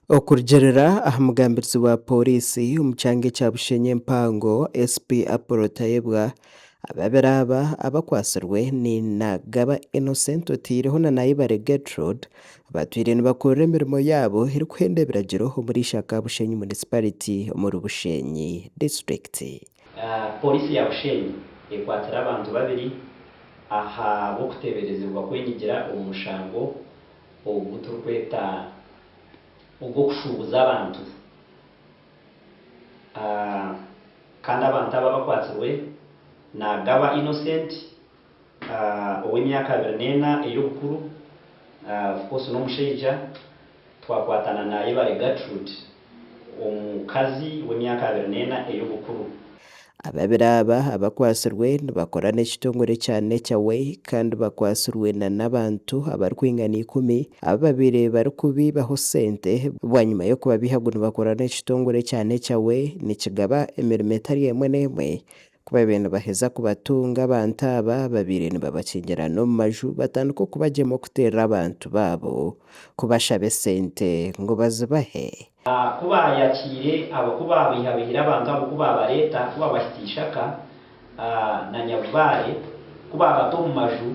Okurugiirira aha mugambirizi wa Pooriisi omu kyanga ekya Bushenyi empango, SP Apollo Tayebwa, ababiri aba abakwatsirwe ni Nagaba Innocent oteireho na Nayebare Gertrude batwire nibakorera emirimo yaabo erikuhenda ebiragiro omuri Ishaka Bushenyi Municipality omuri Bushenyi disiturikiti. Pooriisi ya Bushenyi ekwatsire abantu babiri ahabw'okuteeberezibwa kwenyigira omu mushango ogu turikweta ogw'okushuubuza abantu. Kandi abantu aba abakwatsirwe Nagaba Innocent ow'emyaka 24 ey'obukuru, of course n'omushaija, twakwata na Nayebare Gertrude omukazi w'emyaka 24 ey'obukuru. Ababiri aba abakwatsirwe nibakora n'ekitongore kya Nature Way kandi bakwatsirwe na n'abantu abarikwingana ikumi abu babaire barikubiibaho sente bwanyima y'okubabiiha ngu nibakora n'ekitongore kya Nature Way nikigaba emirimo etari emwe n'emwe. Ku babaire nibaheza kubatunga abantu aba babaire nibabakingira n'omu maju batandika okubagyema okuteerera abantu baabo kubashaba esente ngu bazibahe. Ku baayakiire abo, ku baabeihabeihire abantu abo, ku baabareeta, ku baabahitsya Ishaka na Nyabubaare, ku baabata omu maju,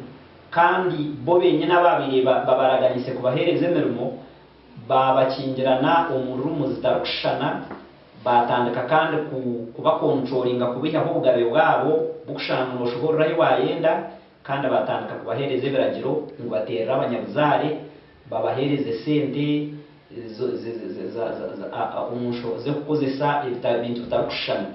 kandi bo benyini abaabaire babaraganiise kubaheereza emirimo, baabakingirana omu ruumu zitarikushushana, baatandika kandi kubakontrolinga kubaihaho obugabe bwabo bw'okushanga ngu nooshohorera ahi waayenda, kandi baatandika kubaheereza ebiragiro ngu bateerere abanyabuzaare, babaheereze sente z'okukozesa ebintu bitarikushushana.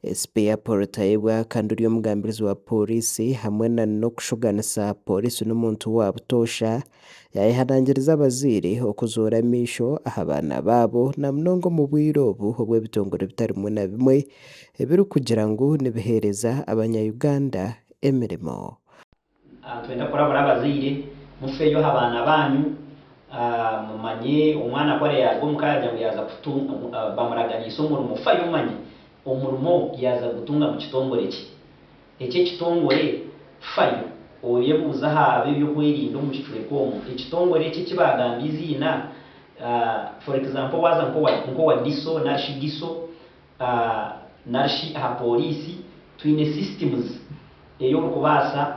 SP Apollo Tayebwa kandi ori omugambirizi wa Pooriisi hamwe na n'okushuganisa Pooriisi n'omuntu wa butoosha yayehanangiriza abazaire okuzoora amaisho aha baana baabo na munonga omu bwire obu obw'ebitongore bitari bimwe na bimwe ebirikugira ngu nibiheereza abanya Uganda emirimo. Nitwenda kurabura abazaire, mufeyo aha baana baanyu, mumanye omwana ku araabe yaaruga omuka yaagira ngu yaaza bamuraganiise omurimo, fayo omanye omurimo yaaza kugutunga mu kitongore ki. Eki ekitongore fayo oyebuuze aha b'ebyokwerinda omu kicweka omwo, ekitongore eki eki baagamba eiziina, for example waaza nk'owa DISO narishi GISO, narishi aha pooriisi, twine systems ei orikubaasa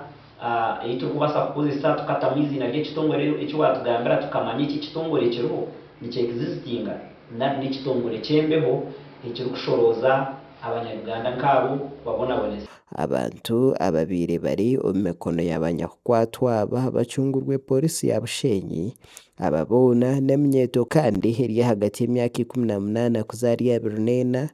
ei turikubaasa kukozesa tukatamu eiziina ry'ekitongore eki waatugambira tukamanya eki ekitongore kiriho nikye existinga nari n'ekitongore ky'embeho ekirikushorooza abanya-Uganda nk'abo kubabonabonesa. Abantu ababaire bari omu mikono ya banyakukwatwa aba bacungurwe pooriisi ya Bushenyi. Aba boona n'eminyeeto kandi eri ahagati y'emyaka 18 kuza ahari 24.